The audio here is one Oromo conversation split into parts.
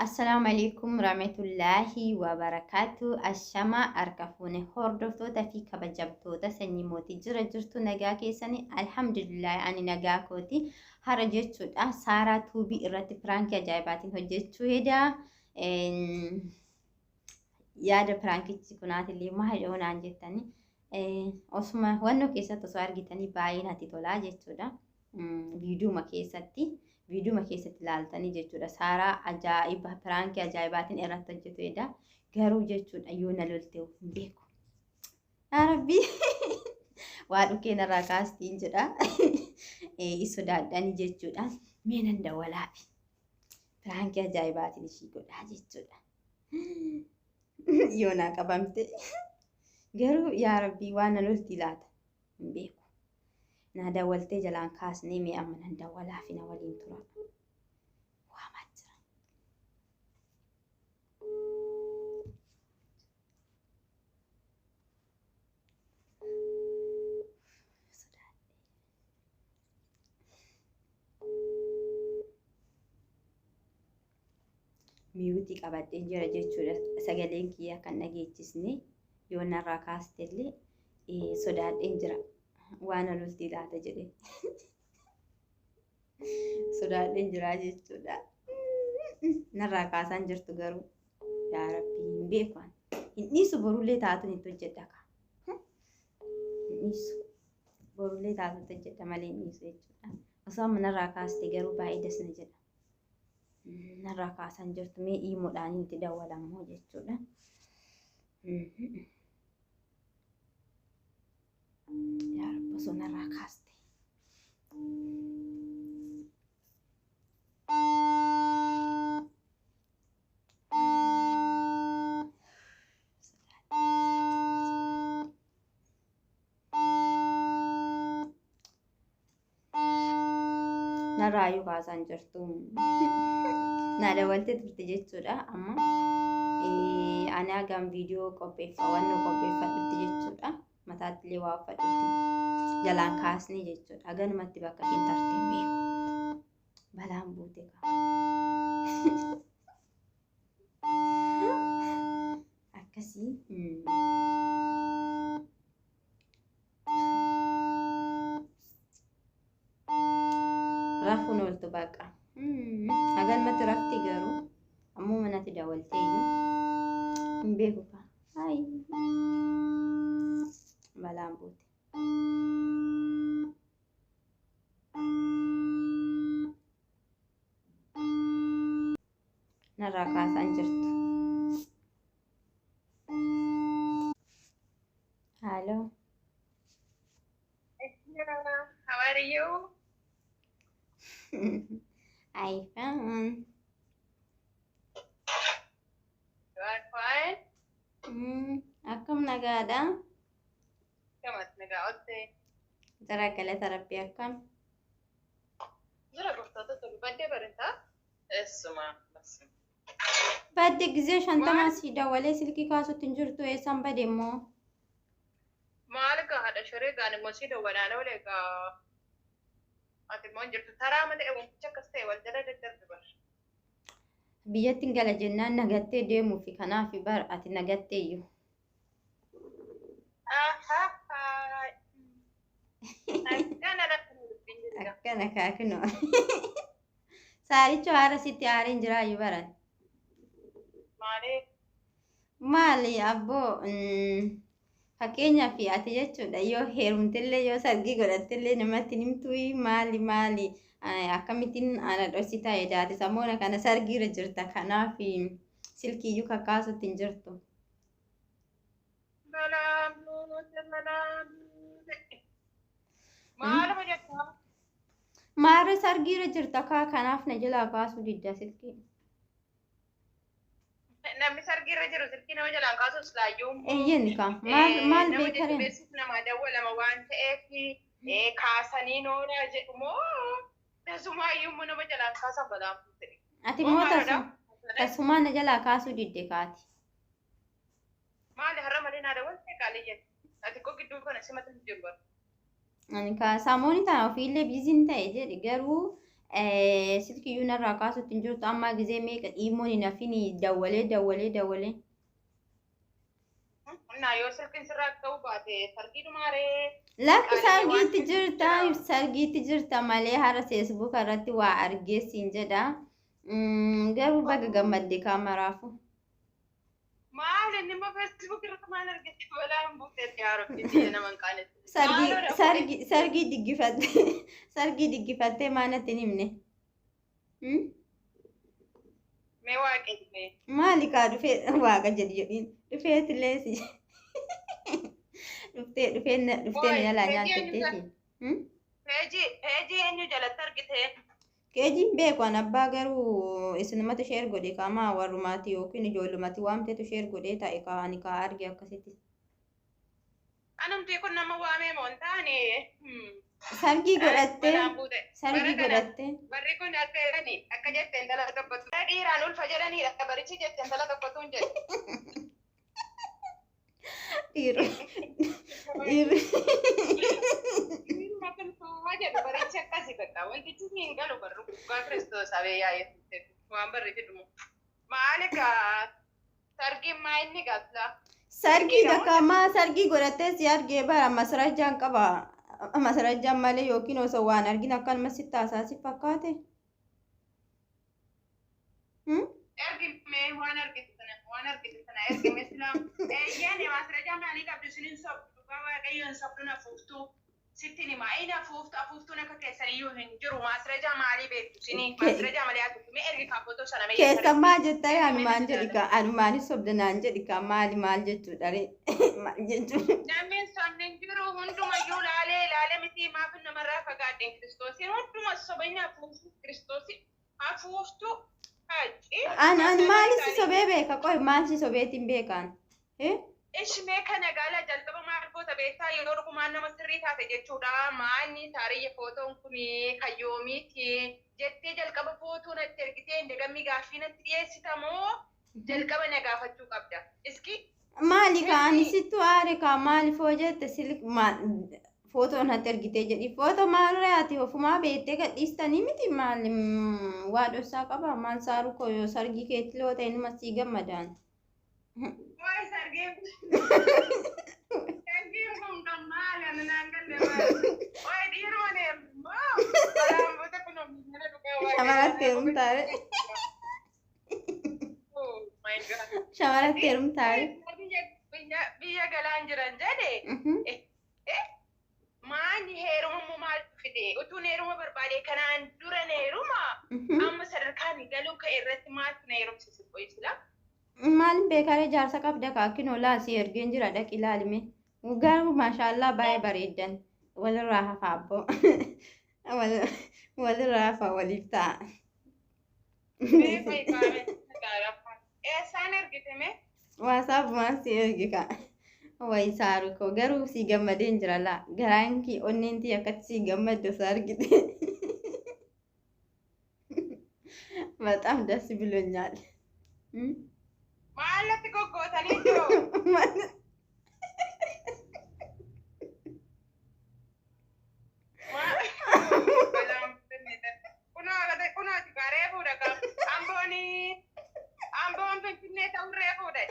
Assalaamu alaikum rahmatullaahi wabarakaatu. Ashama harka fuune hordoftoota fi kabajamtoota sanyii mootii jira jirtu nagaa keessanii alhamdulillah ani nagaa kooti. Hara jechuudha Saaraa Tuubii irratti piraankii ajaa'ibaatiin hojjechuu hedaa. Yaada piraankichi kunaatillee maal yoo naan jettanii osuma wannoo keessatti osoo argitanii baay'ee natti tolaa jechuudha. Viidiyuma keessatti viidiyuma keessatti ilaaltanii jechuudha. Saaraa ajaa'iba piraankii ajaa'ibaatiin irratti hojjetu edha. Garuu jechuudha yoo na lolte hin beeku. Yaa Rabbii waa dhukkee narraa kaastiin jedha. Sodaadhanii jechuudha. Mee nan dawwalaafi. Piraankii ajaa'ibaatiin ishii godhaa jechuudha. Yoo naa qabamte. Garuu yaa Rabbii waan na lolti laata hin beeku. Naa dawwaltee jalaan kaasnee mee amma nan dawwalaafi na waliin tura. Waamaa jira. Miyuutii qabadheen jira jechuudha. Sagaleen kiyya kan dhageechisne yoo narraa kaastellee sodaadheen jira. Waan loltii laata jedhee. Sodaadheen jira jechuudha. Narraa kaasaan jirtu garuu yaa rabbii hin beeku ani. Hin dhiisu borullee taatuun itti hojjedha kaa. Hin dhiisu. Borullee taatuun itti hojjedha malee hin dhiisu jechuudha. Osoo amma narraa kaaste garuu baay'ee das na jedha. Narraa kaasaan jirtu mee iimoodhaan itti dawwalammoo jechuudha. Yaa rabbi osoo narraa kaaste. Narraayyuu kaasaan jirtu. Na dawaltee turte jechuudha amma. Ani hagam viidiyoo qopheeffa wannoo qopheeffadhutti jechuudha. Mataatti illee waa uffadhutti jalaan kaasnee jechuudha. Haganumatti bakka isheen tarte hin beeku. Balaan buute kaa. Akkasii. Rafuun ooltu baqa. Haganumatti rafti garuu ammoo manatti dawaltee iyyuu hin beeku kaa. Ayi. Balaan buute. Narraa kaasaan jirtu. Haaloo. How are you? I found. You are fine? Akkam nagaadha? Kamat nagaa oolte. Jara galata rabbii akkam? Jira gooftaa tolu baddee barintaa? Eessuma. Badde gizee 50 si dawwalee silkii kaasutti hin jirtu eessaan bade immoo? Maal gaa haadha shoree gaan immoo si dawwalaan oole gaa ati immoo hin jirtu taraa malee wantichi akkas ta'e wal jala daddarbe bar. Biyyatti hin gala jennaan nagattee deemuufi kanaaf bar ati nagattee iyyuu. Akkana lafa dubbiin jirta. Akkana kaakinoo. Saaricho haara sitti aareen jiraayyuu baran. Maaliif? Maali abboo fakkeenyaaf ati jechuudha yoo heerumtillee yoo sargii godhattillee namatti hin himtuu maali maali akkamittiin ana dhositaa edaati samoona kana sargiirra jirta kanaaf silkiiyyuu kakkaasutti hin jirtu. Balaa buute balaa buute. Maaluma jettaa? Maarree sargiirra jirta kaa kanaaf na jalaa kaasuu didda silkii. Namni sargiirra jiru silkii nama jalaan kaasuus laayyuu. Eeyyeen kaa maal maal Nama beekareen? jajjabeessuuf namaa dawwalama waan ta'eef kaasanii noolaa jedhu moo tasumaayyuu immoo nama jalaan kaasan balaan buute. Ati immoo tasumaa na jalaa kaasuu didde kaati. Maali har'a malee naa dawwalte qaalii jette. Ati koo gidduu kana simatu hin jiru bara. Ani ka saamooni tana ofiillee biiziin ta'e jedhi garuu Silkiyyuu narraa kaasutti hin jirtu ammaa gizee meeqa dhiimoon hin hafini dawwalee dawwalee dawwalee. Innaa yoo silkiin sirraa ta'uu baate sargii dhumaaree. Lakki Qaalii waan sargiitti jirta jira. Sargiitti jirta malee hara Facebook irratti waa argee siin jedha. Garuu baga gammadde kaamaraafu. Maal inni immoo Facebook irratti maal argite balaa hin buufteetti yaa Rabbi biyya nama hin qaanessu. Sargii Maaloo sargii sargii diggifattee sargii diggifattee maa natti hin himne? Hmm? Mee waaqe Maali kaa dhufee waaqa jedhi jedhiin dhufeetillee si dhuftee dhufee dhuftee na jalaa nyaattetteeti. Hmm? Peejii eenyu jalatti argite? Keejiin beeku an abbaa garuu isinumatu share godhe kaamaa warrumaati yookiin ijoollumati waamteetu share godhee taa'e kaa ani kaa arge akkasitti. Anumti kun nama waamee moo hin taane? Sargii godhattee Balaan buute. Sargii Bara kana godhattee barri kun akka jedhani akka jette intala tokkotu. Dhiiraan ulfa jedhaniidha barichi jette intala tokkotu hin jedhe. Dhiirri dhiirri Dhiiruma tulfaa jedhu barichi akkasi bakka wantichi hin galu barru dhugaa Kiristoos abee yaa'ee waan barri fidhumu. Maal egaa sargiin maa inni gaasla? Sargii takka ammaa sargii godhattee si argee bara masarajjaan qaba. Masarajjaan malee yookiin osoo waan argin akkanuma sitti haasaa si fakkaate. Hmm? Ergi mee waan argite sana waan argite sana ergi mee silaa eeyyaan maasrajaa maalii qabdu isin hin sobdu dhugaa Waaqayyo hin sobdu na fuuftuu sitti hima inni afuuftu afuuftuun akka keessaniyyuu hin jiru maasrajaa maalii beektu isinii maasrajaa malee haasoftu mee ergi kaa footoo sana mee Keessa maa jettaa anumaan jedhi kaa anumaanis sobda naan jedhi kaa maali maal jechuudha ree maal jechuudha. Namni sobni hin jiru hundumayyuu laalee laalee miti maaf namarraa fagaadheen Kiristoosiin hunduma sobanya afuuftu Kiristoosiin afuuftu haci. An an maali si sobee beeka qoy maal si sobeetiin beekaan? Eh? Ishi mee kana gaala jalqaba maal goota beektaa yeroo dhugumaan nama sirrii taate jechuudha. Maanni taariyya footoon kun kayyoomiiti jettee jalqaba footoo natti ergitee indagammii gaaffii natti dhiyeessita moo jalqaba na gaafachuu qabda. Iski Maali kaa ani sittu aare kaa maali foo jette silik maal footoo natti ergitee jedhi footoo maalirraa ati ofumaa beektee gadhiistanii miti maal waa dhossaa qaba maal saaruu koo yoo sargii keetti loo ta'e numa sii gammadaan. Waay sargeen sargeen kun kan maali ani naan galle maali. Waay dhiiruma deemu. Balaan buute kun mana dhugaa waaqayyo. Shamaratti heerumtaare. Oh my God. Shamaratti heerumtaare. Biyya galaan jiran jedhe. Maanyi heeruma immoo maal fide? Utuun heeruma barbaade kanaan dura heeruma. Amma sadarkaan galuu ka'e irratti maaltu na heerumsiise qo'isila? Maalin beekaree jaarsa qabda kaakinoo laasii ergeen jira dhaqi ilaalime. Garuu maashaallaa baay'ee bareeddan. Walirraa hafaa abboo. Walirraa hafaa waliif ta'a. Eessaan ergite mee? WhatsApp waan si ergi ka. Wayi saaru koo garuu si gammadeen jira laa. Garaan kii onneen tiyya akkatti si gammadde osoo argite. በጣም ደስ ብሎኛል። Maallatti goggootanii jiru? Kunooti garee fuudha qaba. Amboon amboon Finfinnee ta'uu reefuudha.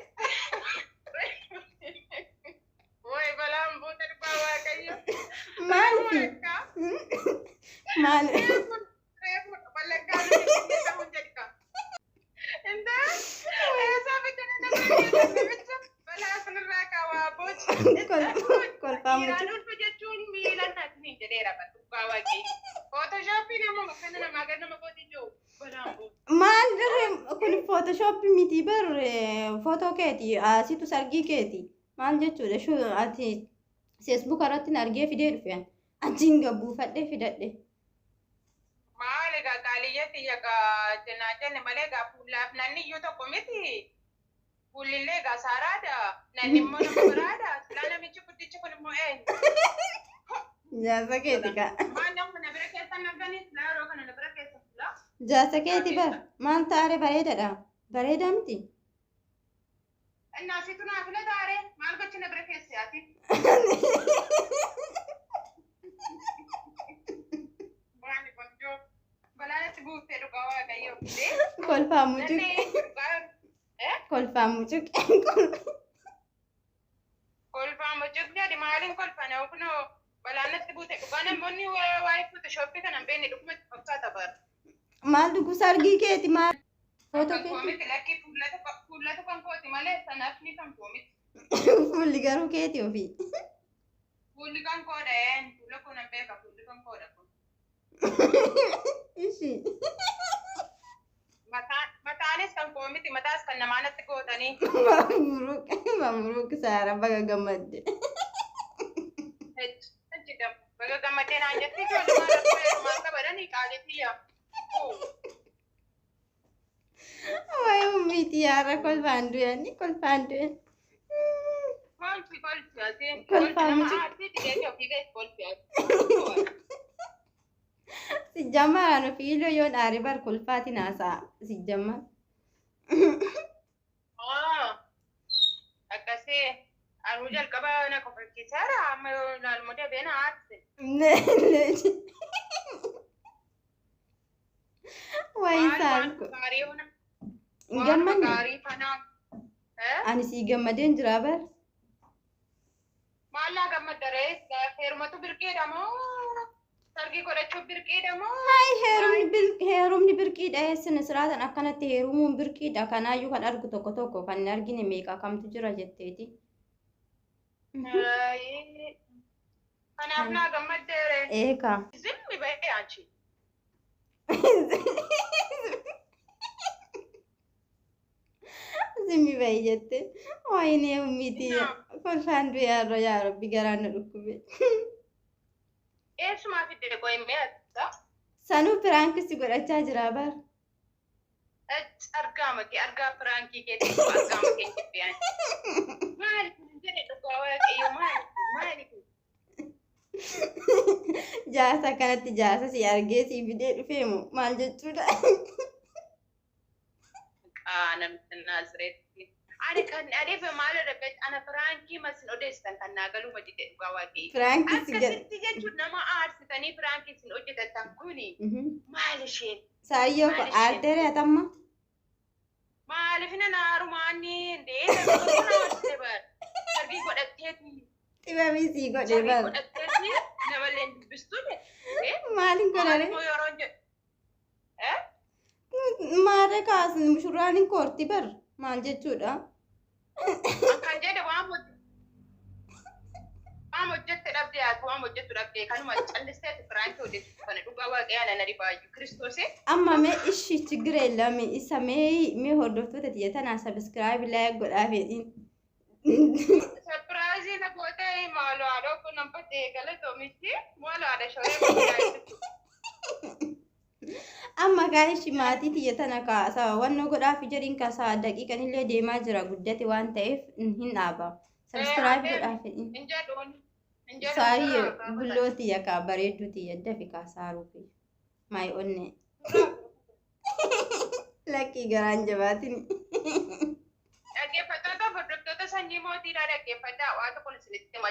Wayi balaan buute dhugaa Waaqayyo. Maalifi? Maal? Reefuudha Wallaggaa Finfinnee ta'uun jedhika. Intaa eessaa fiddanii nama balaa sanarraa kaawaa booci. Kolfaa mucaa. Dhiiraan ulfa jechuun miila naatiin jedheera dhugaa Waaqayyo. Footoshooppiin ammoo kana namaa gad nama gooti jiru balaan buute. Maal dirree kun Photoshop miti bar footoo keeti asitu sargii keeti maal jechuudha shuu ati Facebook irratti na argee fidee dhufe achiin gabbuufadhee fidadhe. Maal egaa qaaliyyee tiyya gaa jennaa jenne malee egaa fuullaaf nanni iyyuu tokko miti. Fuullillee egaa saaraadha. Nanni immoo nama biraadha. Silaa namichi guddichi kun immoo eenyu? Jaarsa keeti kaa. Maal nama na bira keessa naganii silaa yeroo kana na bira keessa silaa. Jaarsa keeti bar maal taare bareedadha. Bareedaa miti. Innaa situ naa fila taare maal gochi na bira keessa yaati? Maali kun ijoo balaa natti buuftee dhugaa Waaqayyoo fidee. Kolfaa mucuq. Nannee dhugaa Kolfaa mucuq. Kolfaa mucuq jedhi. Maaliin kolfana? Kunoo balaan natti buute dhugaa. Namoonni waa'ee Photoshopii kana hin beekne dhugumatti fakkaata bara. Maal dhugu sargii keeti maal? Footoo Kan koo keeti. miti, lakkii, fuullatu kan kooti malee sanaafni kan koo miti. Fuulli garuu keeti ofii. Fuulli kan koodha een, fuula koo nan beeka, fuulli kan koodha kun. Ishi. Mataanis kan koo miti, mataas kan namaa natti gootanii. Mabruuk mabruuk Saara, baga gammadde. Baga gammaddee naan jetti, ijoollee rakkoo heerumaan qabadanii qaalii tiyya. Wayi ummiiti yaara, kolfaan du'ani, kolfaan du'an. Kolfi kolfi ati. Kolfaa Nama mucuq. aartii dhiyeessee ofii ga'e kolfi ati. Sijjammaraan ofii illee yoon aare bar kolfaatiin haasa'a sijjammar. Akkasii aruu jalqaba na kofalchiisaara, amma yoo ilaalmu dabee na aarse. Wayi Maal waan saarko. gaarii hona. Hin Waan gammanne. gaarii fanaa. Ani sii gammadeen jira bar. Maallaa gammaddaree? Heerumatu birqiidha moo sargii godhachuuf birqiidha moo? Ay, heerumni birqiidha, eessina siraatan akkanatti heerumuun birqiidha. Kanaayyuu kan argu tokko tokko, kan hin argine meeqa kamtu jira jetteeti. Kanaaf naa gammaddeere. Eeka. Zimmi ba'ee achi. Zimmi bahi jette. Wayinee ummiiti, kolfaan du'e har'a, yaa Rabbi, garaan na dhukkube. Eessumaa fidde qo'imee ati? Sanuu piraankisi godhachaa jira bar. Argaa makee, argaa piraankii keetti, argaa makee jibbiyaan. Maali kun jedhe, dhugaa Waaqayyo, maali maali kun? Jaarsa kanatti jaarsa si argee si fidee dhufeemu maal jechuudha? Namicha Naazireetti. Ani kan adeefe maal irra ana piraankii masin odeessitan kan naa galuu madide, dhugaa Waaqayyo. Piraankisi godhe. Akkasitti jechuun nama aarsitanii piraankii isin hojjetatan kuni maal isheen? Saayyoo ko aarteere atamma. Maaliif na naarumaanni ndee sargii godhatteeti. Xibabii sii godhe Sargii bar. godhatteeti namallee dubbistu jedhe. Maaliin godhare? Maal yeroo jedhu? Maarree kaasin mushurraan hin koorti bar, maal jechuudha? Kan jedhe waan hojjette dhabdee, ati waan hojjettu dhabdee kanuma callisteeti piraankii hojjettu kana, dhugaa Waaqayyaa nana dhibaayyuu Kiristoosii. Amma mee ishi ችግር የለም, isa mee hordoftoota tiyya tanaa subscribe, like godhaa fedhiin. Surprise na gootee maaloo haadha kun nan baddee galatoomichi maaloo haadha shoree. Amma kaa ishi maatii tiyya tana kaasa wannoo godhaaf jedhiin, kaasa daqiiqan illee deemaa jira, guddate waan ta'eef hin dhaaba. Subscribe godhaa fedhiin. Hin jedhuun. Hin jedhuun. Saayyo bulloo tiyya kaa bareedduu tiyya, dafi kaa saaruu maayi onne. Lakkii, garaan jabaatin. Dhaggeeffattoota, hordoftoota sanyii mootiidhaa, dhaggeeffadhaa, waan tokko isinitti hima.